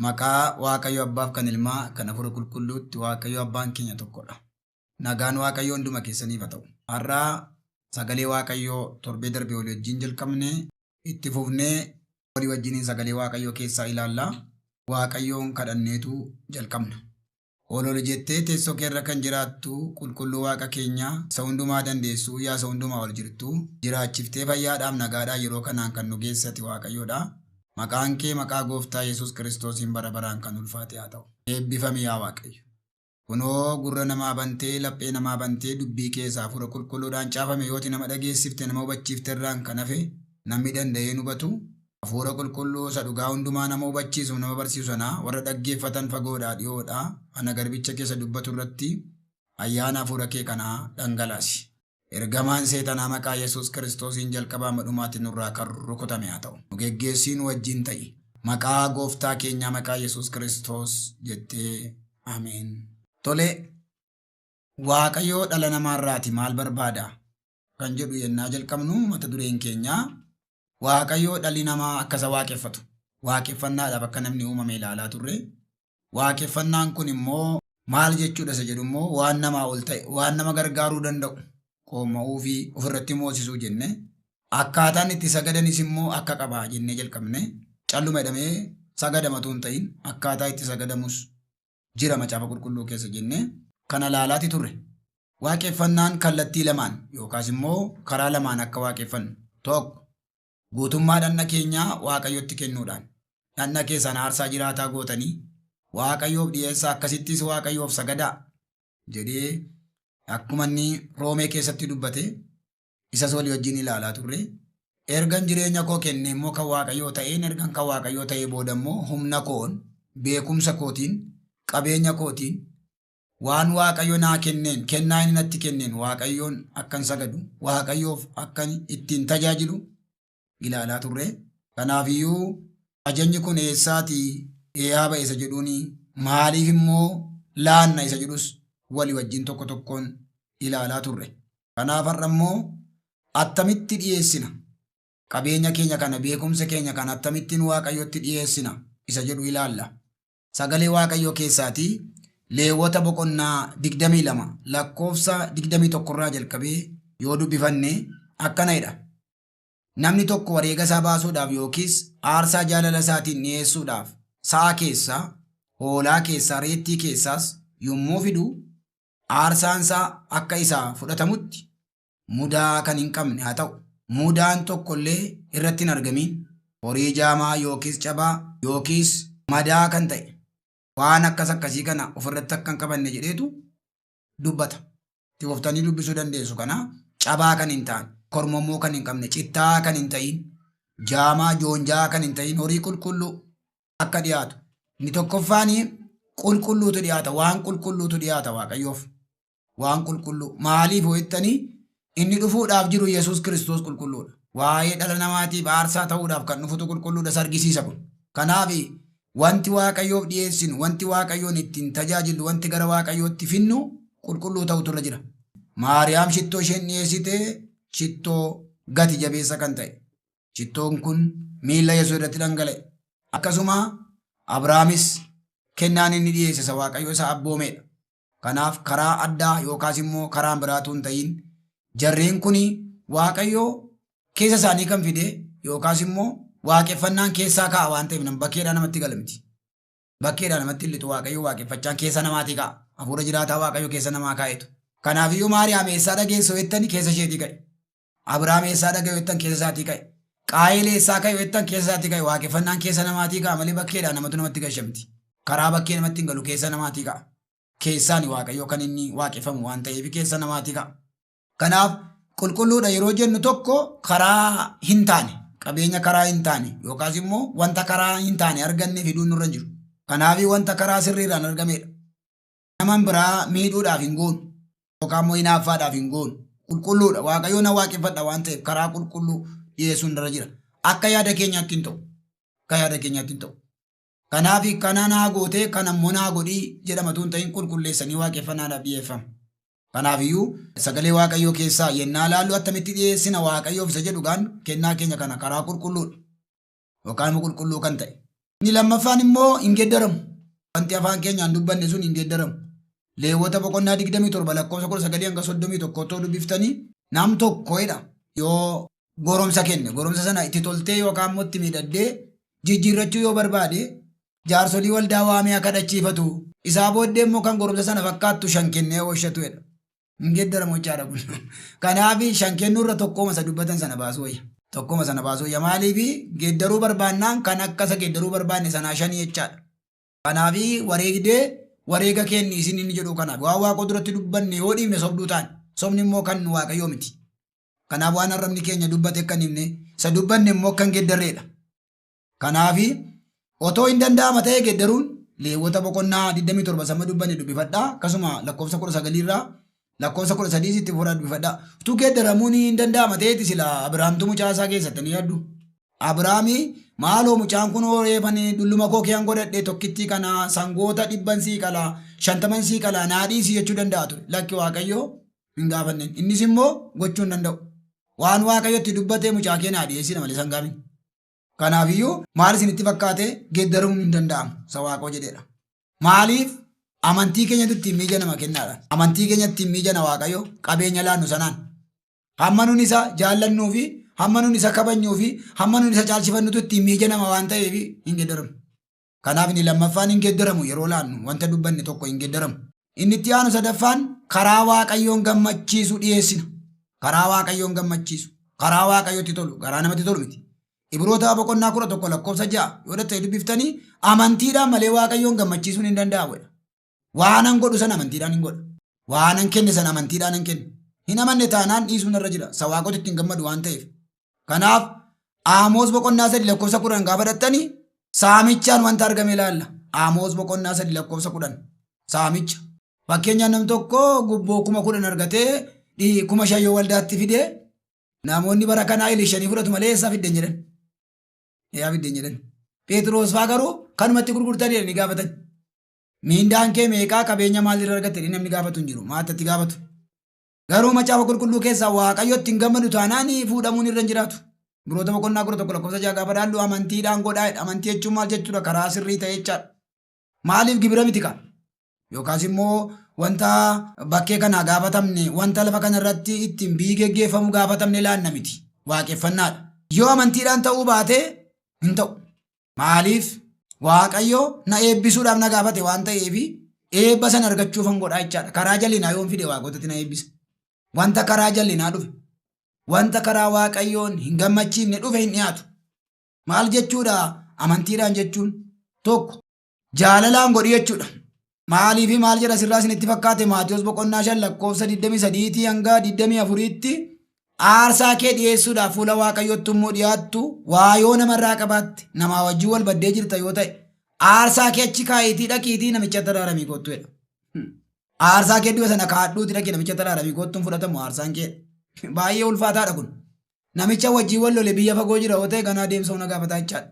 Maqaa Waaqayyo Abbaaf kan Ilmaa kan Hafuura Qulqulluutti Waaqayyo Abbaan keenya tokkodha. Nagaan Waaqayyoo hunduma keessaniif haa ta'u. Har'aa sagalee Waaqayyoo torbee darbe walii wajjin jalqabne itti fufnee walii wajjiniin sagalee Waaqayyoo keessaa ilaalla. Waaqayyoon kadhanneetu jalqabna. Ol ol jettee teessoo keerra kan jiraattu qulqulluu Waaqa keenyaa isa hundumaa dandeessu yaa isa hundumaa ol jirtu jiraachiftee fayyaadhaaf nagaadhaan yeroo kanaan kan nu geessate Waaqayyoodha. Maqaan kee maqaa gooftaa Yesuus Kiristoosiin bara baraan kan ulfaate haa ta'u. Eebbifami yaa Waaqayyo. Kunoo gurra namaa bantee laphee namaa bantee dubbii keessaa hafuura qulqulluudhaan caafame yooti nama dhageessifte nama hubachiifte irraan kan hafe namni danda'ee hubatu. Hafuura qulqulluu isa dhugaa hundumaa nama hubachiisu nama barsiisu sanaa warra dhaggeeffatan fagoodhaa dhiyoodhaa ana garbicha keessa dubbatu irratti ayyaana hafuura kee kanaa dhangalaasi. Ergamaan seexanaa maqaa Yesuus Kiristoosiin jalqabaa madhumaatti nurraa kan rukutame haa ta'u. Nu geggeessii nu wajjin ta'i. Maqaa gooftaa keenyaa maqaa Yesuus Kiristoos jettee ameen. Tole, Waaqayyoo dhala namaarraati maal barbaada? Kan jedhu yennaa jalqabnu mata dureen keenyaa Waaqayyoo dhalli namaa akka isa waaqeffatu. Waaqeffannaadhaaf akka namni uumame ilaalaa turre. Waaqeffannaan kun immoo maal jechuudha isa jedhu immoo waan namaa ol ta'e, waan nama gargaaruu danda'u qooma'uu fi ofirratti moosisuu jenne. Akkaataan itti sagadanis immoo akka qabaa jennee jalqabne. Calluma jedhamee sagadamatu hin ta'in akkaataa itti sagadamus jira macaafa qulqulluu keessa jenne kana ilaalaati turre. Waaqeffannaan kallattii lamaan yookaas immoo karaa lamaan akka waaqeffannu. Tokko guutummaa dhagna keenyaa Waaqayyotti kennuudhaan. Dhagna keessan aarsaa jiraataa gootanii Waaqayyoof dhiyeessaa akkasittis Waaqayyoof sagadaa jedhee akkuma inni Roomee keessatti dubbate isas walii wajjin ilaalaa turre. Ergan jireenya koo kenne immoo kan Waaqayyoo ta'een ergan kan Waaqayyoo ta'ee booda immoo humna koon beekumsa kootiin qabeenya kootiin waan Waaqayyo naa kenneen kennaa inni natti kenneen Waaqayyoon akkan sagadu Waaqayyoof akkan ittiin tajaajilu ilaalaa turre. Kanaafiyyuu ajajni kun eessaatii eeyaa ba'e isa jedhuuni maaliif immoo laanna isa jedhus walii wajjin tokko tokkoon ilaalaa turre. Kanaaf har'a immoo attamitti dhiyeessina? Qabeenya keenya kana beekumsa keenya kana akkamittiin Waaqayyotti dhiyeessina isa jedhu ilaalla. Sagalee Waaqayyoo keessaatii Leewwota boqonnaa 22 lakkoofsa 21 irraa jalqabee yoo dubbifanne akkana jedha. Namni tokko wareega isaa baasuudhaaf yookiis aarsaa jaalala isaatiin dhiyeessuudhaaf sa'a keessaa, hoolaa keessaa, reettii keessaas yommuu fidu aarsaan isaa akka isaa fudhatamutti mudaa kan hin qabne haa ta'u. Mudaan tokko illee irratti hin argamin. Horii jaamaa yookiis cabaa yookiis madaa kan ta'e waan akkas akkasii kana ofirratti akka hin qabanne jedheetu dubbata. Itti fuftanii dubbisuu dandeessu kana cabaa kan hin taane, kormommoo kan hin qabne, cittaa kan hin ta'in, jaamaa joonjaa kan hin ta'in horii qulqulluu akka dhiyaatu. Inni tokkoffaan qulqulluutu dhiyaata, waan qulqulluutu dhiyaata Waaqayyoof. Waan qulqulluu maaliif ho'ettanii inni dhufuudhaaf jiru Yesuus Kiristoos qulqulluudha. Waa'ee dhala namaatiif aarsaa ta'uudhaaf kan dhufutu qulqulluudha isa argisiisa kun. Kanaaf wanti Waaqayyoof dhiyeessinu, wanti Waaqayyoon ittiin tajaajillu, wanti gara Waaqayyootti finnu qulqulluu ta'utu irra jira. Maariyaam shittoo isheen dhiyeessite shittoo gati jabeessa kan ta'e. Shittoon kun miilla Yesuus irratti dhangala'e. Akkasuma Abrahaamis kennaan inni dhiyeesse isa Waaqayyo isa abboomeedha. Kanaaf karaa addaa yookaas immoo karaan biraatu hin ta'in jarreen kun Waaqayyo keessa isaanii kan fide yookaas immoo waaqeffannaan keessaa ka'a waan ta'eef nam bakkeedhaa namatti gala miti. Bakkeedhaa namatti hin lixu Waaqayyo waaqeffachaan keessa namaatii ka'a. Hafuura jiraataa Waaqayyo keessa namaa kaa'etu. Kanaafiyyuu Maariyaam eessaa dhageessoo jettani keessa isheetii ka'e. Abrahaam eessaa dhaga'e jettan keessa isaatii ka'e. Qaayeel eessaa ka'e jettan keessa isaatii ka'e. Waaqeffannaan keessa namaatii ka'a malee bakkeedhaa namatu namatti gasha miti. Karaa bakkee namatti hin galu keessa namaatii ka'a. Keessaan Waaqayyo kan inni waaqeffamu waan ta'eef keessa namaatii ka'a. Kanaaf qulqulluudha yeroo jennu tokko karaa hin taane qabeenya karaa hin taane yookaas immoo wanta karaa hin taane arganne fiduun nurra hin jiru. Kanaaf wanta karaa sirriirraan argamedha. Naman biraa miidhuudhaaf hin goonu yookaan immoo hinaaffaadhaaf hin goonu. Qulqulluudha. Waaqayyo na waaqeffadha waan ta'eef karaa qulqulluu dhiyeessuun irra jira. Akka yaada keenyaatti hin ta'u. Akka yaada keenyaatti hin ta'u. Kanaaf kana naa gootee kana immoo naa godhii jedhamatu hin ta'in qulqulleessanii waaqeffannaadhaaf dhiyeeffama. Kanaafiyyuu sagalee Waaqayyoo keessaa yennaa laallu attamitti dhiyeessina Waaqayyoof isa jedhu gaan kennaa keenya kana karaa qulqulluudha. Yookaan immoo qulqulluu kan ta'e. Inni lammaffaan immoo hin geeddaramu. Wanti afaan keenyaan dubbanne sun hin geeddaramu. Leewwota boqonnaa 27 lakkoofsa 19 hanga 31 otoo dubbiftanii nam tokko jedha yoo goromsa kenne goromsa sana itti toltee yookaan immoo itti miidhaddee jijjiirrachuu yoo barbaade jaarsolii waldaa waamee akka kadhachiifatu isaa booddee immoo kan goromsa sana fakkaattu shan kennee oolchatu jedha. Hin geeddaramu jechaadha kun. Kanaaf shan kennuurra tokkooma isa dubbatan sana baasuu wayya. Tokkooma sana baasuu wayya. Maaliif geeddaruu barbaannaan kan akka isa geeddaruu barbaanne sanaa shanii jechaadha. Kanaaf wareegdee wareega kenni isin inni jedhu kanaaf waan Waaqa duratti dubbanne yoo dhiifne sobduu taane sobni immoo kan Waaqayyoo miti. Kanaaf waan arrabni keenya dubbate kan himne isa dubbanne immoo kan geeddarreedha. Kanaaf otoo hin danda'ama ta'e geeddaruun Leewwota boqonnaa 27 sama dubbanne dubbifadhaa akkasuma lakkoofsa 19 irraa lakkoofsa 13 itti furaa dubbifadhaa. Utuu geeddaramuun hin danda'ama ta'eeti sila Abiraamtu mucaa isaa keessatti ni yaaddu. Abiraami maaloo mucaan kun reefani dulluma koo kiyaan godhadhe tokkittii kana sangoota 100 sii qalaa 50 sii qalaa naa dhiisi jechuu danda'a ture. Lakki Waaqayyoo hin gaafanne. Innis immoo gochuu hin danda'u. Waan Waaqayyo itti dubbatee mucaa kee naa dhiyeessina malee sangaamin. Kanaafiyyuu maal isinitti fakkaate geeddaruun hin danda'amu isa Waaqoo jedheedha. Maaliif amantii keenyatti ittiin miija nama kennaadha. Amantii keenya ittiin miijana Waaqayyo qabeenya laannu sanaan. Hamma nun isa jaallannuu fi hamma nun isa kabajnuu fi hamma nun isa caalchifannutu ittiin miija nama waan ta'eef hin geeddaramu. Kanaaf inni lammaffaan hin geeddaramu yeroo laannu wanta dubbanne tokko hin geeddaramu. Inni itti aanu sadaffaan karaa Waaqayyoon gammachiisu dhiyeessina. Karaa Waaqayyoon gammachiisu. Karaa Waaqayyootti tolu. Karaa namatti tolu miti. Ibroota boqonnaa 11 lakkoofsa 6 yoo ta'e dubbiftanii amantiidhaan malee Waaqayyoon gammachiisuun hin danda'amu. Waanan godhu sana amantiidhaan hin godha. Waanan kenne sana amantiidhaan hin kenne. Hin amanne taanaan dhiisuun irra jira. Isa Waaqotti ittiin gammadu waan ta'eef. Kanaaf Aamoos boqonnaa 3 lakkoofsa 10 gaafa dhattanii saamichaan wanta argame ilaalla. Aamoos boqonnaa 3 lakkoofsa 10 saamicha. Fakkeenyaaf nam tokko gubboo 10,000 argatee 5,000 yoo waldaatti fide namoonni bara kanaa ilishanii fudhatu malee eessaa fidden jedhan. Eessaa fidden jedhan. Phexros faa garuu kanumatti gurgurtanii jedhanii gaafatan. Miindaan kee meeqaa qabeenya maalirra argatte namni gaafatu hin jiru. Maatatti gaafatu. Garuu macaafa qulqulluu keessaa Waaqayyo ittiin gammadu taanaan fuudhamuun irra hin jiraatu. Ibroota boqonnaa 11 lakkoofsa 6 gaafa dhaallu amantiidhaan godhaa jedha. Amantii jechuun maal jechuudha? Karaa sirrii ta'e jechaadha. Maaliif gibira miti kaa? Yookaas immoo wanta bakkee kanaa gaafatamne wanta lafa kanarratti ittiin biyyi geggeeffamu gaafatamne laanna miti. Waaqeffannaadha. Yoo amantiidhaan ta'uu baate hin ta'u. Maaliif Waaqayyo na eebbisuudhaaf na gaafate waan ta'eef eebba sana argachuufan godhaa jechaadha. Karaa jallinaa yoon fide Waaqotatti na eebbisa. Wanta karaa jallinaa dhufe, wanta karaa Waaqayyoon hin gammachiifne dhufe hin dhiyaatu. Maal jechuudha amantiidhaan jechuun? Tokko jaalalaan godhi jechuudha. Maaliif maal jedha sirraa isinitti fakkaate Maatiyos boqonnaa 5 lakkoofsa 23 hanga 24tti aarsaa kee dhiyeessuudhaaf fuula Waaqayyootti immoo dhiyaattu waa yoo namarraa qabaatte namaa wajjin wal baddee jirta yoo ta'e aarsaa kee achi kaa'iitii dhaqiitii namicha araaramii kottu jedha. Aarsaa kee dhiyoo sana kaadhuuti dhaqii namicha araaramii kottuun fudhatamu aarsaan kee. Baay'ee ulfaataadha kun. Namicha wajjin wal lole biyya fagoo jira yoo ta'e ganaa deemsa hunda gaafataa jechaadha.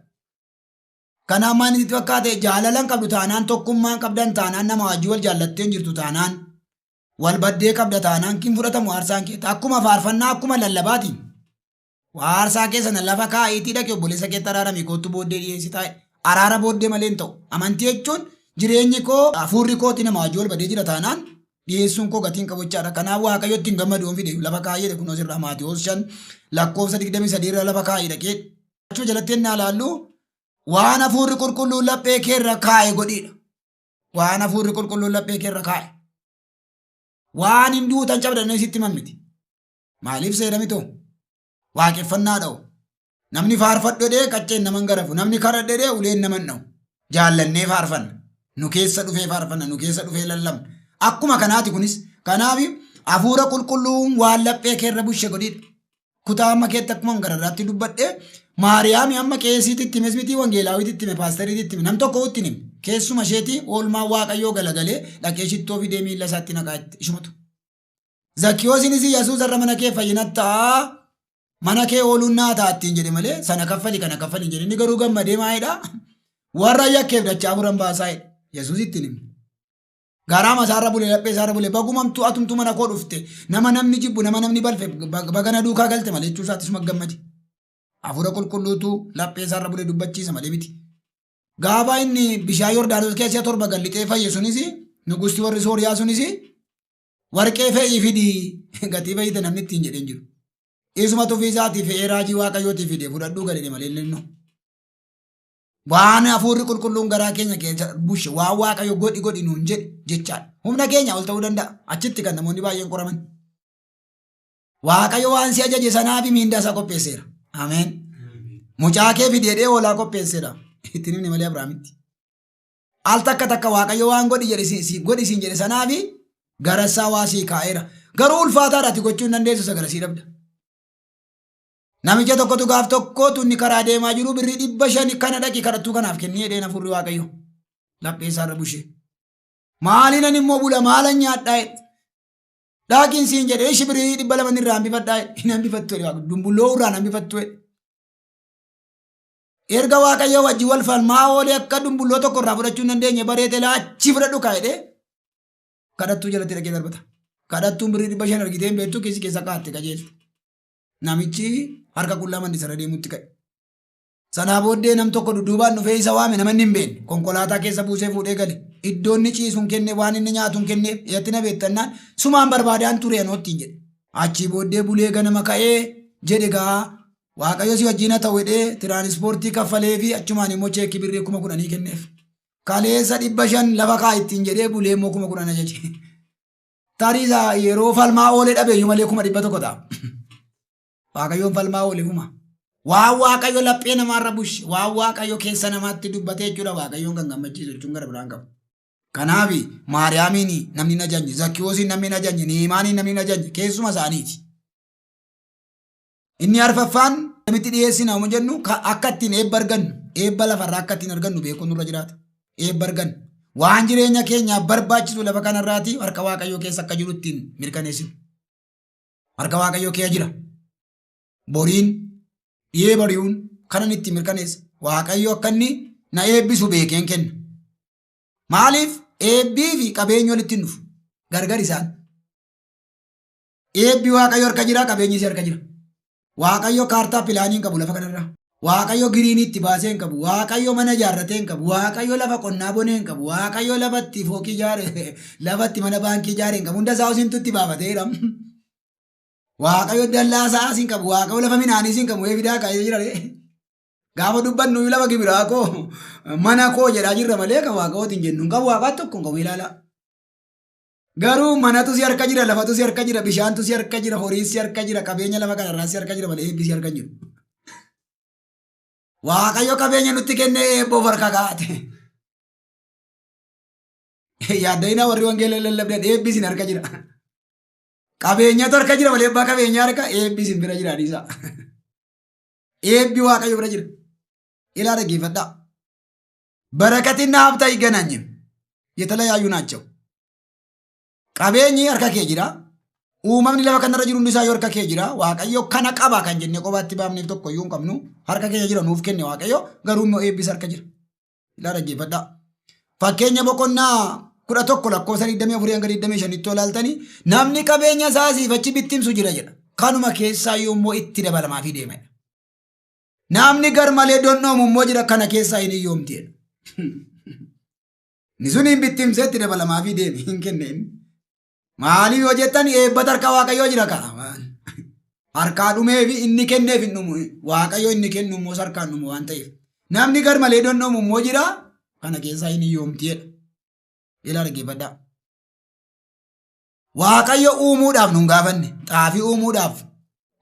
Kanaaf maal itti fakkaate jaalalan qabdu taanaan tokkummaan qabdan taanaan nama wajjin wal jaallatteen jirtu taanaan wal baddee qabda taanaan kin fudhatamu aarsaan kee akkuma faarfannaa akkuma lallabaatiin aarsaa kee sana lafa kaa'iitii dhaqi obboleessa keetti araaramii kottu booddee dhiyeessi taa'e araara booddee malee hin ta'u. Amantii jechuun jireenyi koo hafuurri kooti nama wajjin wal badee jira taanaan dhiyeessuun koo gatiin qabu jechaadha. Kanaaf Waaqayyo ittiin gammadu yoon fide lafa kaa'ee kunoo sirraa Maatiyoos 5 lakkoofsa 23 irra lafa kaa'ee dhaqee. Achuma jalatti ennaa ilaallu waan hafuurri qulqulluun laphee keerra kaa'e godhiidha. Waan hafuurri qulqulluun laphee keerra kaa'e. Waan hin duutan cabdannee sitti himan miti. Maaliif seera mitoo? Waaqeffannaa dha'u. Namni faarfadhu jedhee qacceen naman garafu. Namni kadhadhu jedhee uleen naman dha'u. Jaallannee faarfanna. Nu keessa dhufee faarfanna. Nu keessa dhufee lallabna. Akkuma kanaati kunis. Kanaaf hafuura qulqulluun waan laphee keerra bushe godhiidha. Kutaa amma keetti akkuma gararraatti dubbadhe Maariyaami amma qeesiitti itti himes miti wangeelaawiitti itti hime paastariitti itti hime nam tokko itti hime keessuma isheetii oolmaa Waaqayyoo galagalee dhaqee shittoo fidee miilla isaatti naqaa itti ishumatu. Zakkiyoosinis Yesuus har'a mana kee fayyina ta'a mana kee ooluun naa ta'a ittiin jedhe malee sana kaffali kana kaffali hin jedhe inni garuu gammadee maayidha warra yakkeef dachaa afuran baasaa jedhe Yesuus ittiin hime. Garaa masaarra bule laphee isaarra bule bagumamtuu atumtuu mana koo dhufte nama namni jibbu nama namni balfe bagana duukaa galte malee jechuu isaatti suma gammade. Hafuura qulqulluutu laphee isaarra bule dubbachiisa malee miti. Gaafa inni bishaan Yordaanos keessa 7 gad lixee fayye sunis nugusti warri Sooriyaa sunis warqee fe'ii fidii gatii fayyite namni ittiin jedheen jiru. Isumatu ofii isaatii fe'ee raajii Waaqayyootii fide fudhadhuu gadi malee inni waan hafuurri qulqulluun garaa keenya keessa bushe waan Waaqayyo godhi godhi nuun jedhe jechaadha. Humna keenya ol ta'uu danda'a. Achitti kan namoonni baay'een qoraman. Waaqayyo waan si ajaje sanaaf miindaa isaa qopheesseera. Ameen. Mucaa kee fidi jedhee hoolaa qopheesseera. Ittiin himne malee Abiraamitti. Al takka takka Waaqayyo waan godhi jedhe si godhi siin jedhe sanaaf garassaa waa sii kaa'eera. Garuu ulfaataadha ati gochuu hin dandeessu isa garasii dhabda. Namicha tokkotu gaaf tokkootu inni karaa deemaa jiru birrii 500 kana dhaqi kadhattuu kanaaf kennii jedheen hafuurri Waaqayyo. Laphee isaarra bushee. Maaliinan immoo bula maalan nyaadhaa jedhe. Dhaaqiin siin jedhe ishi birrii 200 irraa hambifadhaa jedhe. Hin hambifattu jedhe Waaqayyo. Dumbulloo irraa hin hambifattu jedhe. Erga Waaqayyo wajjin wal falmaa oolee akka dumbulloo tokko irraa fudhachuu hin dandeenye bareete laachi fudhadhu kaa jedhee kadhattuu jalatti dhaqee darbata. Kadhattuun birrii 500 argitee hin beektu kiisii keessa kaa'atte qajeelte. Namichi harka qullaa mandisarra deemutti ka'e. Sanaa booddee nam tokko dudduubaan dhufee isa waame nama inni hin beekne konkolaataa keessa buusee fuudhee gale. Iddoo inni ciisu hin kenne waan inni nyaatu hin kenneef eessatti na beektannaan sumaan barbaadaan ture anoo ittiin jedhe. Achii booddee bulee ganama ka'ee jedhe gaa Waaqayyo si wajjin haa ta'u jedhee tiraanispoortii kaffalee fi achumaan immoo cheekii birrii 10,000 kenneef. Kaleessa 500 lafa kaa ittiin jedhee bulee immoo 10,000 ajaje. Tarii isaa yeroo falmaa oolee dhabeeyyuu malee 100,000 ta'a. Waaqayyoon falmaa oole huma. Waan Waaqayyo laphee namaarra bushe, waan Waaqayyo keessa namaatti dubbate jechuudha Waaqayyoon kan gammachiisu jechuun gara biraan qabu. Kanaaf Maariyaamiin namni hin ajajne, Zakkiwoosiin namni hin ajajne, Ni'imaaniin namni hin ajajne keessuma isaaniiti. Inni arfaffaan namitti dhiyeessina yommuu jennu akka ittiin eebba argannu, eebba lafarraa akka ittiin argannu beekuun nurra jiraata. Eebba argannu. Waan jireenya keenyaaf barbaachisu lafa kanarraati harka Waaqayyoo keessa akka jiru ittiin mirkaneessinu. Harka Waaqayyoo keessa jira. Boriin dhiyee bari'uun kanan ittiin mirkaneessa. Waaqayyo akka inni na eebbisu beekeen kenna. Maaliif eebbii fi qabeenyi walitti hin dhufu? Gargar isaan. Eebbi Waaqayyo harka jira, qabeenyi si harka jira. Waaqayyo kaartaa pilaanii hin qabu lafa kanarra. Waaqayyo giriinii itti baasee hin qabu. Waaqayyo mana ijaarratee hin qabu. Waaqayyo lafa qonnaa bonee hin qabu. Waaqayyo lafa itti fooqii ijaare, lafa itti mana baankii ijaare hin qabu. Hunda isaa isintu itti baafateera. Waaqayyo dallaa isaa hin qabu. Waaqayyo lafa midhaanii hin qabu. Eebidaa kaa'ee jira. Gaafa dubbannu lafa gibiraa koo mana koo jedhaa jirra malee kan waaqayyootiin jennu hin qabu. Waaqaa tokko hin qabu ilaalaa. Garuu manatu si harka jira, lafatu si harka jira, bishaantu si harka jira, horiin si harka jira, qabeenya lafa kanarraa si harka jira malee eebbi si harka hin jiru. Waaqayyo qabeenya nutti kennee eebba of harka kaa'ate. Yaadda'ina warri wangeela lallabdan eebbi isin harka jira. Qabeenyatu harka jira malee abbaa qabeenyaa harka eebbi isin bira jira dhiisaa. Eebbi Waaqayyo bira jira. Ilaa dhaggeeffadhaa. Barakatinna ሀብት አይገናኝም የተለያዩ ናቸው። Qabeenyi harka kee jira. Uumamni lafa kanarra jiru hundi isaa harka kee jira. Waaqayyo kana qaba kan jennee qobaatti baafneef tokko iyyuu hin qabnu. Harka keenya jira nuuf kenne Waaqayyo garuu immoo eebbis harka jira. Ilaa dhaggeeffadhaa. Fakkeenya boqonnaa 11 lakkoofsa 24 hanga 25 tti ilaaltanii namni qabeenya isaa asiif achi bittimsu jira jedha. Kanuma keessaa immoo itti dabalamaafii deema. Namni gar malee donnoomu immoo jira kana keessaa hin hiyyoomti jedha. Inni sun hin bittimsee itti dabalamaafii deeme hin kenne inni. Maaliif yoo jettan eebbata harka Waaqayyoo jira kaa. Harkaa dhumee fi inni kenneef hin dhumu. Waaqayyo inni kennu immoo harkaan dhumu waan ta'eef. Namni gar malee donnoomu immoo jira kana keessaa hin hiyyoomti jedha. Ilaa dhaggeeffadhaa. Waaqayyo uumuudhaaf nun gaafanne. Xaafii uumuudhaaf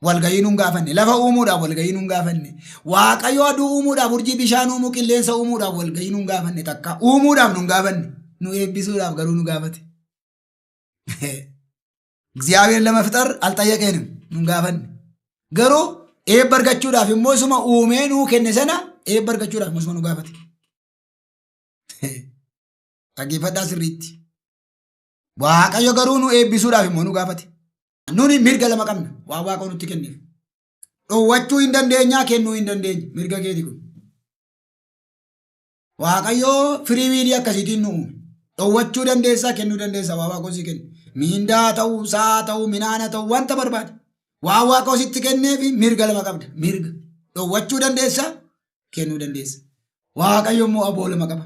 walgahii nun gaafanne. Lafa uumuudhaaf walgahii nun gaafanne. Waaqayyo aduu uumuudhaaf urjii bishaan uumuu qilleensa uumuudhaaf walgahii nun gaafanne takka. Uumuudhaaf nun gaafanne. Nu eebbisuudhaaf garuu nu gaafate. እግዚአብሔር ለመፍጠር አልጠየቀንም nun gaafanne. Garuu eebba argachuudhaaf immoo isuma uumee nuu kenne sana eebba argachuudhaaf immoo isuma nu gaafate. Dhaggeeffadhaa sirriitti. Waaqayyo garuu nu eebbisuudhaaf immoo nu gaafate. Nuni mirga lama qabna waan Waaqa nutti kenneef. Dhowwachuu hin dandeenyaa kennuu hin dandeenya mirga keeti kun. Waaqayyo firii wiilii akkasiitiin nu uume. Dhowwachuu dandeessaa kennuu dandeessaa waan Waaqa sii kenne. Miindaa ta'uu sa'a ta'uu minaana ta'uu wanta barbaade. Waan Waaqa sitti kenneef mirga lama qabda mirga. Dhowwachuu dandeessaa kennuu dandeessa. Waaqayyo immoo aboo lama qaba.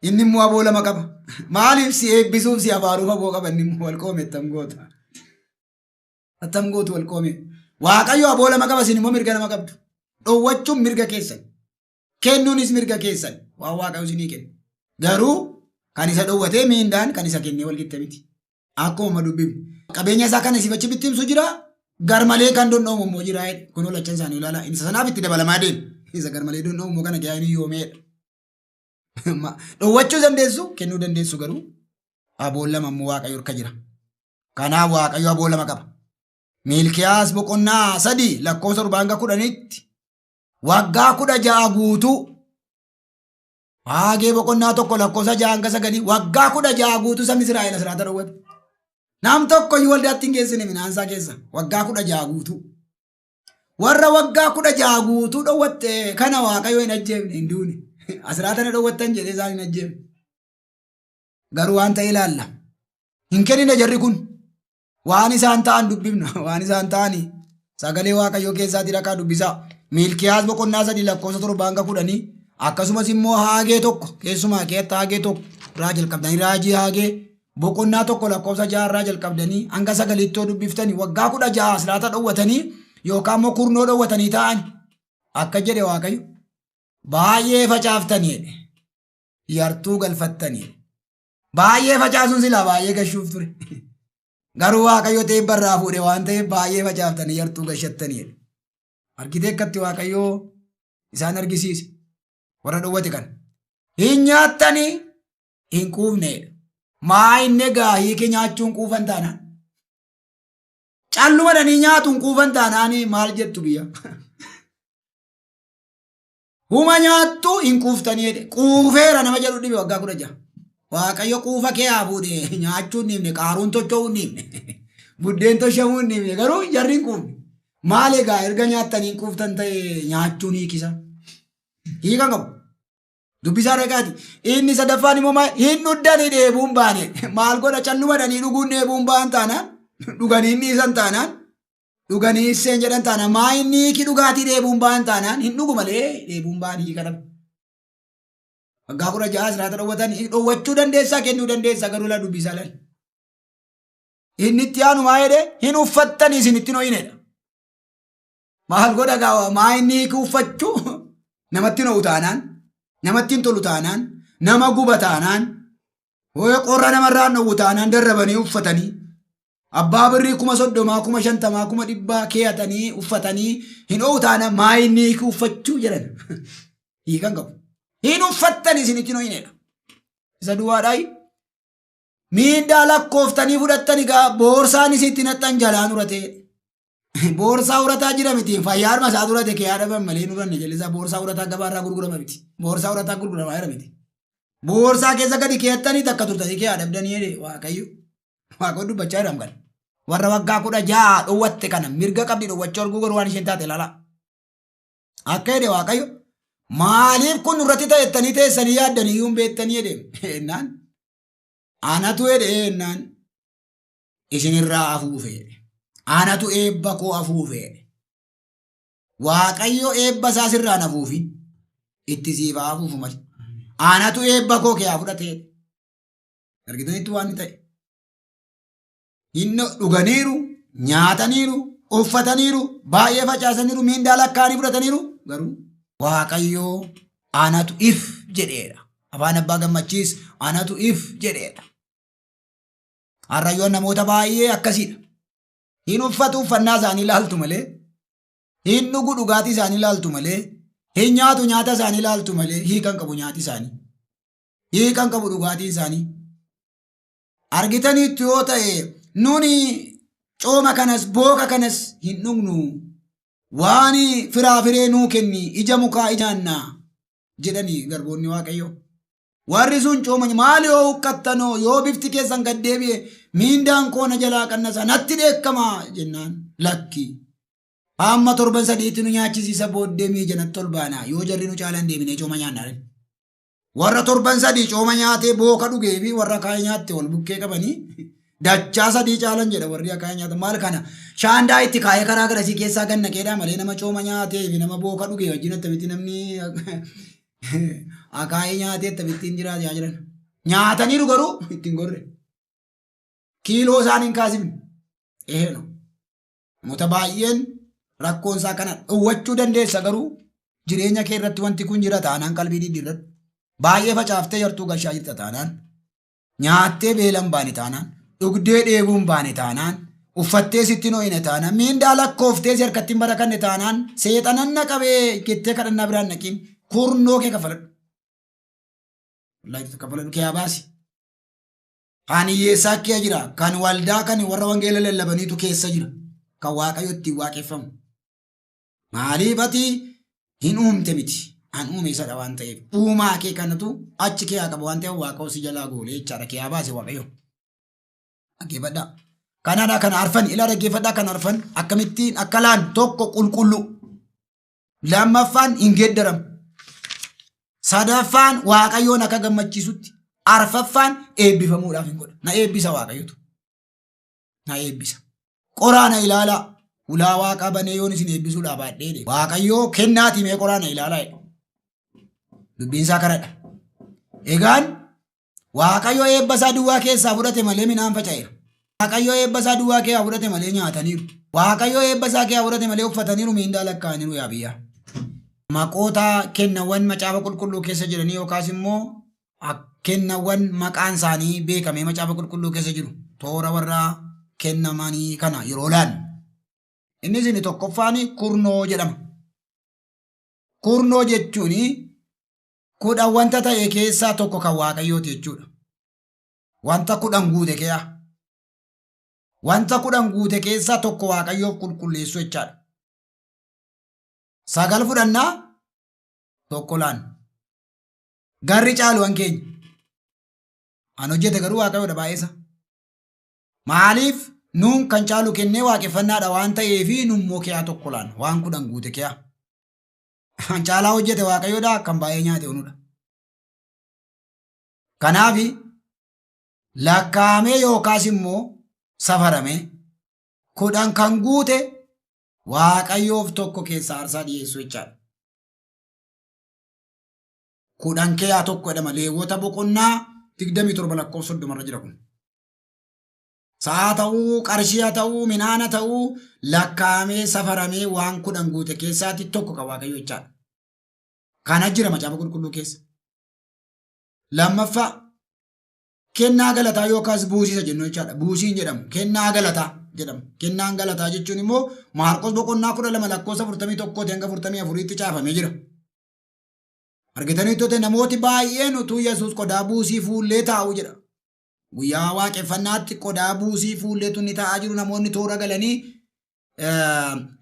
Inni immoo aboo lama qaba. Maaliif si eebbisuuf si abaaruuf aboo qaba inni immoo wal qoome attam goota. Attam gootu wal qoome. Waaqayyo aboo lama qaba isin immoo mirga lama qabdu. Dhowwachuun mirga keessan. Kennuunis mirga keessan. Waan Waaqayyo isinii kennu. Garuu kan isa dhowwatee miindaan kan isa kennee wal qixxe miti. Akkuma dubbifnu. Qabeenya isaa kana siif achi bittimsu jira. Garmalee kan dondhoomu immoo jira. Kunoo lachan isaanii ilaalaa. Isa sanaaf itti dabalamaa deema. Isa garmalee dondhoomu immoo kana ga'anii yoomeedha. Dhowwachuu dandeessu kennuu dandeessu garuu aboon lama immoo Waaqayyo harka jira. Kanaaf Waaqayyo aboo lama qaba. Miilkiyaas boqonnaa 3 lakkoofsa 7 hanga 10tti waggaa 16 guutuu Haagee boqonnaa 1 lakkoofsa 6 hanga 9 waggaa 16 guutuu sabni Israa'el asiraata dhowwate. Nam tokko iyyuu waldaatti hin geessine midhaansaa keessa waggaa 16 guutuu. Warra waggaa 16 guutuu dhowwatte kana Waaqayyo hin ajjeefne hin duune. Asiraata na dhowwattan jedhee isaan hin ajjeefne. Garuu waan ta'e ilaalla. Hin kennine jarri kun. Waan isaan ta'an dubbifna. Waan isaan ta'ani sagalee Waaqayyoo keessaatii dhaqaa dubbisaa. Miilkiyaas boqonnaa 3 lakkoofsa 7 hanga 10 akkasumas immoo Haagee 1 keessumaa keessatti Haagee 1 irraa jalqabdanii raajii Haagee boqonnaa 1 lakkoofsa 6 irraa jalqabdanii hanga 9tti yoo dubbiftanii waggaa 16 asiraata dhowwatanii yookaan immoo kurnoo dhowwatanii ta'an akka jedhe Waaqayyo baay'ee facaaftanii jedhe yartuu galfattanii baay'ee facaasuun silaa baay'ee gashuuf ture. Garuu Waaqayyo teebba irraa fuudhe waan ta'eef baay'ee facaaftanii yartuu gashattanii jedhe. Argitee akkatti Waaqayyo isaan argisiise warra dhowwate kana. Hin nyaattanii hin quufneedha. Maa inni egaa hiike nyaachuun quufan taanaan. Calluma dhanii nyaatuun quufan taanaan maal jettu biyya. Huma nyaattu hin quuftanii jedhe. Quufeera nama jedhu dhibe waggaa 16. Waaqayyo quufa kee haa fuudhe nyaachuu hin dhiifne qaaruun tocho'uu hin dhiifne. Buddeen toshamuu hin dhiifne garuu jarri hin quufne. Maal egaa erga nyaattanii hin quuftan ta'e nyaachuun hiikisa. Hiika qabu. Dubbisaa dhaqaati. Inni sadaffaan immoo maal hin dhuddanii dheebuun baane. Maal godha calluma dhanii dhuguun dheebuun ba'an taanaan dhuganii hin dhiisan taanaan dhuganii isseen jedhan taanaan maa inni hiiki dhugaatii dheebuun ba'an taanaan hin dhugu malee dheebuun ba'an hiika dhabu. Waggaa 16 asiraata dhowwatan dhowwachuu dandeessaa kennuu dandeessaa garuu laa dubbisaa laal. Inni itti aanu maa jedhe hin uffattanii isin itti ho'inedha. Maal godha gaa maa inni hiiki uffachuu namatti hin ho'u taanaan namatti hin tolu taanaan nama guba taanaan hoo'ee qorra namarraa hin dhowwu taanaan darrabanii uffatanii abbaa birrii 30,000 50,000 100,000 keeyatanii uffatanii hin ho'u taanaan maa inni hiiki uffachuu jedhan hiikan qabu. Hin uffattan isinitti hin ho'inedha. Isa duwwaadhaayi. Miindaa lakkooftanii fudhattan egaa boorsaan isitti naxxan jalaan uratee. Boorsaa urataa jira miti fayyaa harma isaa urate kee haadha malee hin uranne jallisaa boorsaa urataa gabaarraa gurgurama miti. Boorsaa urataa gurguramaa jira miti. Boorsaa keessa gadi keettanii takka turtanii kee haadhabdanii jedhe Waaqayyo. Waaqayyo dubbachaa jira kan. Warra waggaa 16 dhowwatte kana mirga qabdi dhowwachuu arguu garuu waan isheen taate ilaalaa. Akka jedhe Waaqayyo maaliif kun nurratti ta'e jettanii teessanii yaaddanii iyyuu hin beektanii jedhe jennaan. Anatu jedhe jennaan isinirraa afuufe jedhe. Anatu eebba koo afuufe jedhe. Waaqayyo eebba isaa sirraan afuufin itti siif haa afuufu malee. Anatu eebba koo kee haa fudhate jedhe. Argitanitti waan inni ta'e. Inni dhuganiiru, nyaataniiru, uffataniiru, baay'ee facaasaniiru, miindaa lakkaa'anii fudhataniiru. Garuu Waaqayyo anatu if jedheedha. Afaan abbaa gammachiis anatu if jedheedha. Har'ayyoon namoota baay'ee akkasiidha. Hin uffatu uffannaa isaanii ilaaltu malee, hin dhugu dhugaatii isaanii ilaaltu malee, hin nyaatu nyaata isaanii ilaaltu malee hiikan qabu nyaati isaanii. Hiikan qabu dhugaatiin isaanii. Argitaniittu yoo ta'e nuni cooma kanas booka kanas hin dhugnu. Waan firaa firee nuu kenni ija mukaa ijaannaa jedhani garboonni Waaqayyoo. Warri sun cooma maal yoo huqqattanoo yoo bifti keessan gad deebi'e miindaan koo na jalaa qannasa natti dheekkama jennaan lakki. Hamma torban sadiitti nu nyaachisiisa booddee miija natti ol baana yoo jarri nu caalan deebinee cooma nyaanna. Warra torban sadii cooma nyaatee booka dhugee fi warra kaayee nyaatte wal bukkee qabanii Dachaa sadii caalan jedha warri akaayii nyaatan. Maal kana shaandaa itti kaayee karaa garasii keessaa gad naqeedha malee nama cooma nyaatee fi nama booka dhuge wajjin attamitti namni akaayii nyaatee akkamittiin jiraata yaa jiran. Nyaataniiru garuu ittiin gorre. Kiiloo isaan hin kaasifne. Eeno. Namoota baay'een rakkoon isaa kana dhowwachuu dandeessa garuu jireenya kee irratti wanti kun jira taanaan qalbii diddiirradhu. Baay'ee facaaftee yartuu gashaa jirta taanaan nyaattee beela hin baane taanaan dhugdee dheebuu hin baane taanaan uffattee sitti hin ho'ine taanaan miindaa lakkooftee si harkatti hin barakanne taanaan seexanan na qabee jettee kadhannaa biraan naqiin kurnoo kee kaffaladhu. Wallaahi kaffaladhu kee haa baasi. Kan hiyyeessaa kee jira, kan waldaa kan warra wangeela lallabaniitu keessa jira, kan Waaqayyo ittiin waaqeffamu. Maaliif ati hin uumte miti. An uume isadha waan ta'eef. Uumaa kee kanatu achi kee haa qabu waan ta'eef Waaqayyo si jalaa goolee jechaadha. Kee haa baase Waaqayyo. Dhaggeeffadhaa. Kanadha kan arfan ilaa dhaggeeffadhaa kan arfan akkamittiin akka laan tokko qulqulluu. Lammaffaan hin geeddaramu. Sadaffaan Waaqayyoon akka gammachiisutti. Arfaffaan eebbifamuudhaaf hin godha. Na eebbisa Waaqayyotu. Na eebbisa. Qoraa na ilaalaa. Ulaa waaqaa banee yoon isin eebbisuudhaa baadhee jedhe. Waaqayyoo kennaatii mee qoraa na ilaalaa jedhe. Dubbiin isaa kanadha. Egaan Waaqayyo eebba isaa duwwaa keessaa fudhate malee midhaan faca'eera. Waaqayyo eebba isaa duwwaa keessaa fudhate malee nyaataniiru. Waaqayyo eebba isaa keessaa fudhate malee uffataniiru miindaa lakkaa'aniiru yaa biyyaa. Maqoota kennawwan macaafa qulqulluu keessa jiranii yookaas immoo kennawwan maqaan isaanii beekamee macaafa qulqulluu keessa jiru toora warra kennamanii kana yeroo laallu. Innis inni tokkoffaan kurnoo jedhama. Kurnoo jechuun kudhan wanta ta'e keessaa tokko kan Waaqayyooti jechuudha. Wanta kudhan guute keeyaa. Wanta kudhan guute keessaa tokko Waaqayyoof qulqulleessuu jechaadha. Sagal fudhannaa tokko laanna. Garri caalu an keenya. An hojjete garuu Waaqayyoodha baay'eesa. Maaliif nuun kan caalu kennee waaqeffannaadha waan ta'eefi nummoo keeyaa tokko laanna. Waan kudhan guute keeyaa. Kan caalaa hojjete Waaqayyoodha kan baay'ee nyaate onudha. Kanaaf lakkaa'amee yookaas immoo safaramee kudhan kan guute Waaqayyoof tokko keessa aarsaa dhiyeessuu jechaadha. Kudhan keeyaa tokko jedhama. Leewwota boqonnaa 27 lakkoofsa 30 irra jira kun. Sa'a ta'uu, qarshii haa ta'uu, midhaan haa ta'uu, lakkaa'amee safaramee waan kudhan guute keessaati tokko kan Waaqayyo jechaadha. Kana jira macaafa qulqulluu keessa. Lammaffaa kennaa galataa yookaas buusii isa jennu jechaadha. Buusiin jedhamu kennaa galataa jedhamu. Kennaan galataa jechuun immoo Maarqos boqonnaa 12 lakkoofsa 41 hanga 44tti caafamee jira. Argitanii tote namooti baay'een utuu Yesuus qodaa buusii fuullee taa'u jedha. Guyyaa waaqeffannaatti qodaa buusii fuulleetu inni taa'aa jiru namoonni toora galanii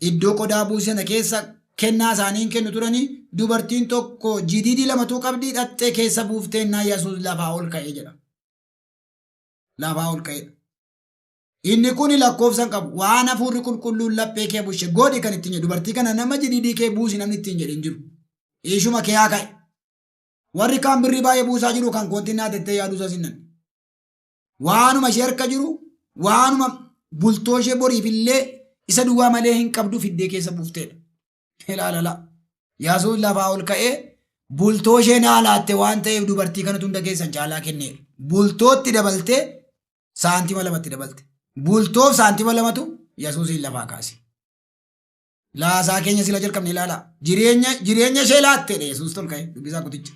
iddoo qodaa buusii sana keessa kennaa isaanii hin kennu turanii dubartiin tokko jidiidii lamatuu qabdii dhaxxee keessa buuftee innaa Yesuus lafaa ol ka'ee jedha. Lafaa ol ka'ee. Inni kun lakkoofsa hin qabu. Waan hafuurri qulqulluun laphee kee bushe godhi kan ittiin jedhu. Dubartii kana nama jidiidii kee buusi namni ittiin jedhe hin jiru. Ishuma kee haa ka'e. Warri kaan birrii baay'ee buusaa jiru kan koontiin naa tettee yaaduu isaa sinnan. Waanuma ishee harka jiru waanuma bultoo ishee boriif illee isa duwwaa malee hin qabdu fiddee keessa buufteedha. Ilaalala. Yaasuus lafaa ol ka'ee bultoo ishee naa laatte waan ta'eef dubartii kanatu hunda keessan caalaa kenneedha. Bultootti dabaltee saantima lamatti dabalte. Bultoof saantima lamatu Yesuusiin lafaa kaase. Laasaa keenya sila jalqabne ilaala. Jireenya jireenya ishee laatteedha Yesuus tol ka'e dubbisaa kuticha.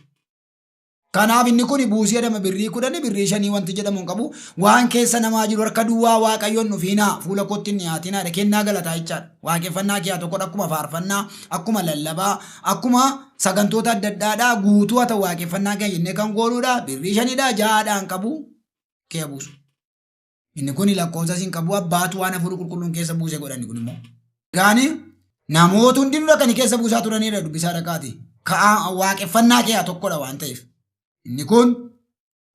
Kanaaf inni kun buusii jedhama birrii kudhanii birrii shanii wanti jedhamu hin qabu. Waan keessa namaa jiru harka duwwaa Waaqayyoon dhufiinaa fuula kootti hin dhiyaatinaadha kennaa galataa jechaadha. Waaqeffannaa kee haa tokkodha akkuma faarfannaa akkuma lallabaa akkuma sagantoota adda addaadhaa guutuu haa ta'u waaqeffannaa keenya jennee kan goonuudha birrii shanidha ja'aadhaan qabu kee buusu. Inni kun lakkoofsa hin qabu abbaatu waan hafuurri qulqulluun keessa buuse godha inni kun immoo. Gaani namoota hundinuu dhaqanii keessa buusaa turanidha dubbisaa dhaqaati. Ka'aa waaqeffannaa kee haa tokkodha waan ta'eef. Inni kun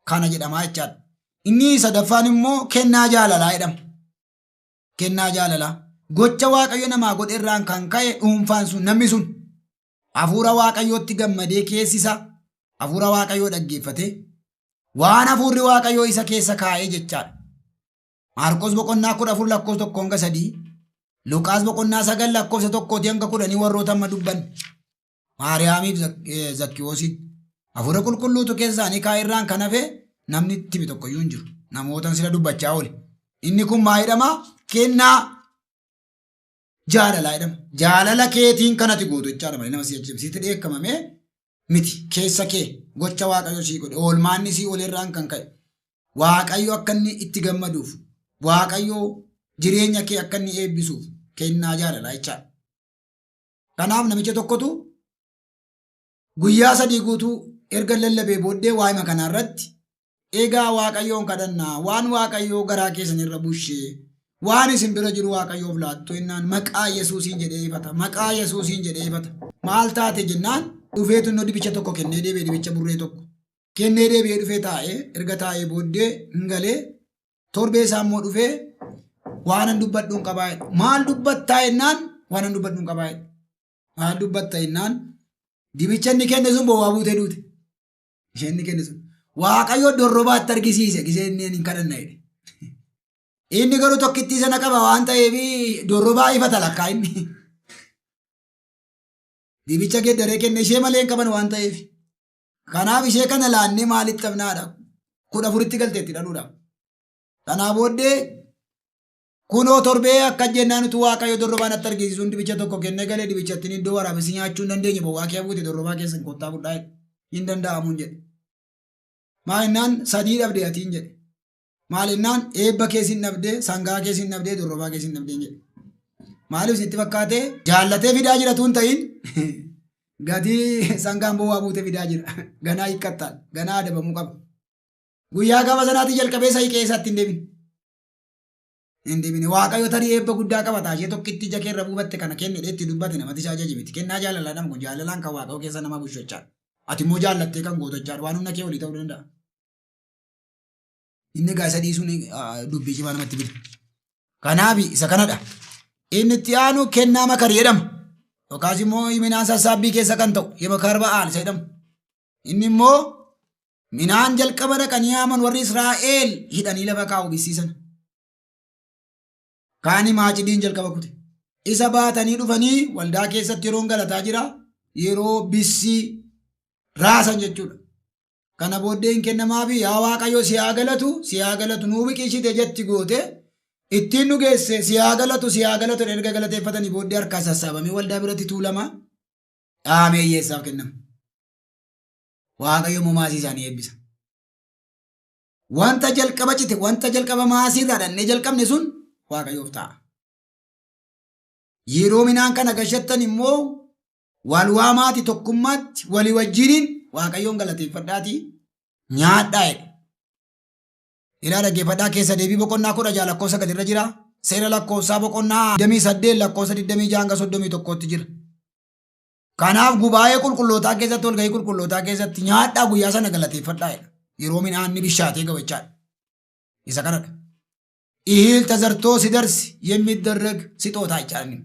kana jedhamaa jechaadha. Inni sadaffaan immoo kennaa jaalalaa jedhama. Kennaa jaalalaa. Gocha Waaqayyo namaa godhe irraan kan ka'e dhuunfaan sun namni sun hafuura Waaqayyootti gammadee keessi isaa hafuura Waaqayyoo dhaggeeffatee waan hafuurri Waaqayyoo isa keessa kaa'ee jechaadha. Maarqos boqonnaa 14 lakkoofsa 1 hanga 3, Luqaas boqonnaa 9 lakkoofsa 1 hanga 10 warroota amma dubbanne. Maariyaamiif Zakkiwoosiin hafuura qulqulluutu keessa isaanii kaa'e irraan kan hafe namni itti hime tokko iyyuu hin jiru. Namoota sila dubbachaa oole. Inni kun maa jedhama? Kennaa jaalalaa jedhama. Jaalala keetiin kanati gootu jechaadha malee nama si ajjeebsiitti dheekkamamee miti. Keessa kee gocha Waaqayyo sii godhe oolmaanni sii olirraan kan ka'e Waaqayyo akka inni itti gammaduuf Waaqayyo jireenya kee akka inni eebbisuuf kennaa jaalalaa jechaadha. Kanaaf namicha tokkotu guyyaa 3 guutuu erga lallabee booddee waa'ima kanaa irratti egaa Waaqayyoon kadhannaa waan Waaqayyoo garaa keessan irra bushee waan isin bira jiru Waaqayyoof laattu jennaan maqaa Yesuusiin jedhee ifata. Maqaa Yesuusiin jedhee ifata. Maal taate jennaan dhufeetu innoo dibicha tokko kennee deebi'e, dibicha burree tokko kennee deebi'ee dhufee taa'ee, erga taa'ee booddee hin galee, torbee isaa immoo dhufee waanan dubbadhu hin qabaa jedhe. Maal dubbattaa jennaan waanan dubbadhu hin qabaa jedhe. Maal dubbatta jennaan dibicha inni kenne sun bowwaa buutee duute. Isheen inni kenne sun. Waaqayyo dorrobaatti argisiise gisee inni hin kadhanna jedhe. Inni garuu tokkittii sana qaba waan ta'eef dorrobaa ifata lakkaa inni. Dibicha geeddaree kenne ishee malee hin qaban waan ta'eef. Kanaaf ishee kana laannee maalitti qabnaadha? 14tti galteetti dhaluudhaaf. Kanaa booddee kunoo torbee akka jennaan utuu Waaqayyo dorrobaa natti argisiisuun dibicha tokko kennee galee dibichattiin iddoo waraabessi nyaachuu hin dandeenye bowwaa kee buute dorrobaa keessan kottaa fudhaa jedhe. Hin danda'amuun jedhe. Maal jennaan sadii dhabde atiin jedhe. Maal jennaan eebba kees hin dhabde, sangaa kees hin dhabde, dorrobaa kees hin dhabde jedhe. Maaliif isinitti fakkaate jaallatee fidaa jira tuun ta'in gatii sangaan bowwaa buute fidaa jira. Ganaa hiikkattaan, ganaa adabamuu qaba. Guyyaa gaafa sanaatii jalqabee isa hiiqee isaatti hin deebine. Hin deebine. Waaqayyo tarii eebba guddaa qaba ta'a. Ishee tokkitti ija keerra buufatte kana kenne itti dubbate namatti isaa ajaje miti. Kennaa jaalalaa nama kun jaalalaan kan Waaqayyo keessa nama bulchu. Ati immoo jaallattee kan gootu jechaadha. Waan humna kee olii ta'uu danda'a. Inni egaa isa dhiisuun dubbii cimaa namatti fida. Kanaaf isa kanadha. Inni itti aanu kennaa makarii jedhama. Yookaas immoo midhaan sassaabbii keessa kan ta'u yemakar ba'aal isa jedhamu. Inni immoo midhaan jalqaba dhaqanii haaman warri Israa'el hidhanii lafa kaa'u bisiisan. Kaani maacidiin jalqaba kute. Isa baatanii dhufanii waldaa keessatti yeroon galataa jira. Yeroo bissii raasan jechuudha. Kana booddee hin kennamaafi yaa Waaqayyo si haa galatu, si haa galatu, nuu biqilchite jetti goote ittiin nu geesse, si haa galatu, si haa galatu erga galateeffatanii booddee harkaa sassaabamee waldaa biratti tuulama dhaamee hiyyeessaaf kennama. Waaqayyo immoo maasii isaanii eebbisa. Wanta jalqaba cite, wanta jalqaba maasii irraa dhannee jalqabne sun Waaqayyoof ta'a. Yeroo midhaan kana gashattan immoo wal waamaati tokkummaatti walii wajjiniin Waaqayyoon galateeffadhaatii nyaadhaa jedhe. Ilaa dhaggeeffadhaa, keessa deebii boqonnaa 16 lakkoofsa 9 irra jira. Seera lakkoofsaa boqonnaa 28 lakkoofsa 26 hanga 31tti jira. Kanaaf gubaa'ee qulqullootaa keessatti, walgahii qulqullootaa keessatti nyaadhaa, guyyaa sana galateeffadhaa jedha. Yeroo midhaanni bishaatee ga'u jechaadha. Isa kanadha. እህል ተዘርቶ ሲደርስ የሚደረግ ስጦታ jechaadha.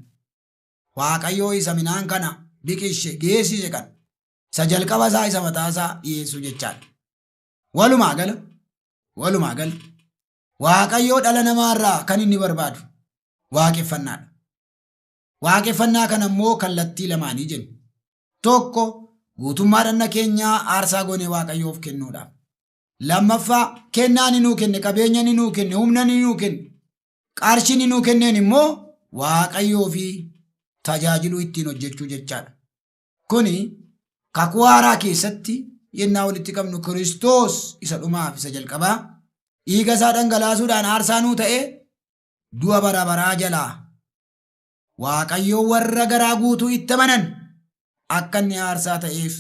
Waaqayyoo isa midhaan kana biqilche geessise kan isa jalqaba isaa isa mataa isaa dhiyeessuu jechaadha. Walumaa gala Waaqayyoo dhala namaarraa kan inni barbaadu waaqeffannaadha. Waaqeffannaa kana immoo kallattii lamaanii jenna. Tokko, guutummaa dhagna keenyaa aarsaa goonee Waaqayyoof kennuudhaaf. Lammaffaa, kennaa inni nuu kenne, qabeenya inni nuu kenne, humna inni nuu kenne, qarshii inni nuu kenneen immoo Waaqayyoo fi tajaajiluu ittiin hojjechuu jechaadha. Kuni kakuu haaraa keessatti yennaa walitti qabnu Kiristoos isa dhumaaf isa jalqabaa dhiiga isaa dhangalaasuudhaan aarsaa nuu ta'ee du'a bara baraa jalaa Waaqayyoo warra garaa guutuu itti amanan akka inni aarsaa ta'eef,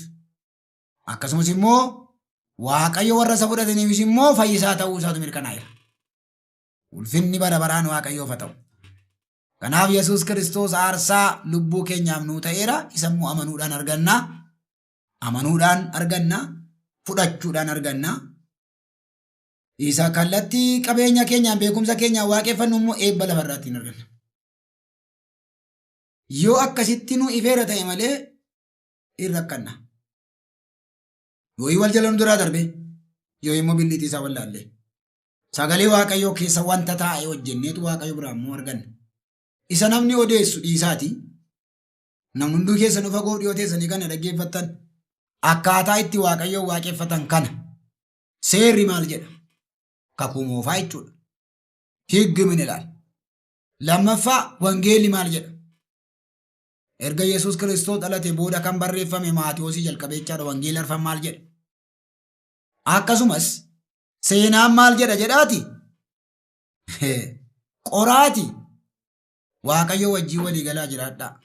akkasumas immoo Waaqayyo warra isa fudhataniifis immoo fayyisaa ta'uu isaatu mirkanaa'eera. Ulfinni bara baraan Waaqayyoof haa ta'u. Kanaaf Yesuus Kiristoos aarsaa lubbuu keenyaaf nuu ta'eera. Isa immoo amanuudhaan arganna. Amanuudhaan arganna. Fudhachuudhaan arganna. Isa kallattii qabeenya keenyaan, beekumsa keenyaan waaqeffannu immoo eebba lafarraatti hin arganna. Yoo akkasitti nu ifeera ta'e malee hin rakkanna. Yoo wal jala nu duraa darbe, yoo immoo billiitii isaa wallaalle. Sagalee Waaqayyoo keessa wanta taa'e hojjenneetu Waaqayyo biraa immoo arganna. Isa namni odeessu dhiisaati. Namni hunduu keessa nu fagoo dhiyoo teessanii kana dhaggeeffattan akkaataa itti Waaqayyoon waaqeffatan kana seerri maal jedha? Kakuu moofaa jechuudha. Higgi min ilaal. Lammaffaa wangeelli maal jedha? Erga Yesuus Kiristoos dhalate booda kan barreeffame Maatiyoosii jalqabee jechaadha. Wangeelli arfan maal jedha? Akkasumas seenaan maal jedha jedhaati? Qoraati. Waaqayyo wajjin walii galaa jiraadhaa.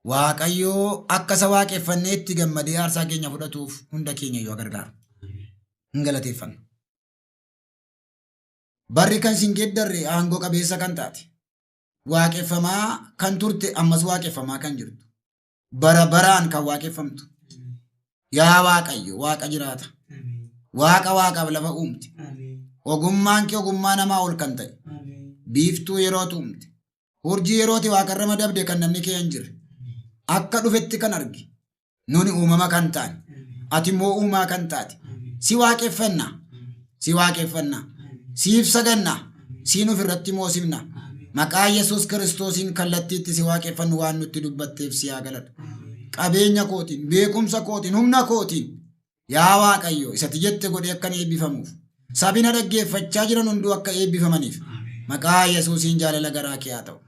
Waaqayyo akka isa waaqeffannee itti gammadee aarsaa keenya fudhatuuf hunda keenya iyyuu gargaaru. Hin galateeffanna. Barri kan sin geeddarre aangoo qabeessa kan taate. Waaqeffamaa kan turte ammas waaqeffamaa kan jirtu. Bara baraan kan waaqeffamtu. Yaa Waaqayyo Waaqa jiraata. Waaqa Waaqaaf lafa uumte. Ogummaan kee ogummaa namaa ol kan ta'e. Biiftuu yerootu uumte. Urjii yerooti waaqarra madabde kan namni kee hin jirre. Akka dhufetti kan arge. Nuni uumama kan taane. Ati immoo uumaa kan taate. Si waaqeffanna. Si waaqeffanna. Siif saganna. Siin ofirratti moosifna. Maqaa Yesuus Kiristoosiin kallattiitti si waaqeffannu waan nutti dubbatteef si haa galatu. Qabeenya kootiin, beekumsa kootiin, humna kootiin yaa Waaqayyo isati jette godhee akkan eebbifamuuf. Sabina dhaggeeffachaa jiran hunduu akka eebbifamaniif. Maqaa Yesuusiin jaalala garaa kee haa ta'u.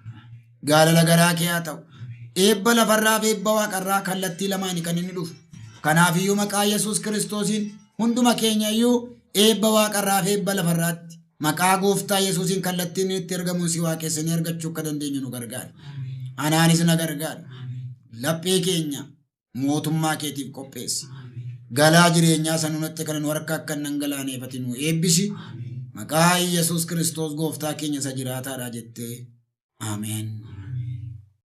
Jaalala garaa kee haa ta'u. Eebba lafarraa fi eebba waaqarraa kallattii lamaani kan inni dhufu. Kanaafiyyuu maqaa Yesuus Kiristoosiin hunduma keenya iyyuu eebba waaqarraa fi eebba lafarraatti maqaa gooftaa Yesuusiin kallattiin inni itti argamuun si waaqessanii argachuu akka dandeenyu nu gargaari. Anaanis na gargaari. Laphee keenya mootummaa keetiif qopheessi. Galaa jireenyaa sana natti kana nu harka akka hin dhangalaaneef ati nu eebbisi. Maqaa Yesuus Kiristoos gooftaa keenya isa jiraataadha jettee. Ameen.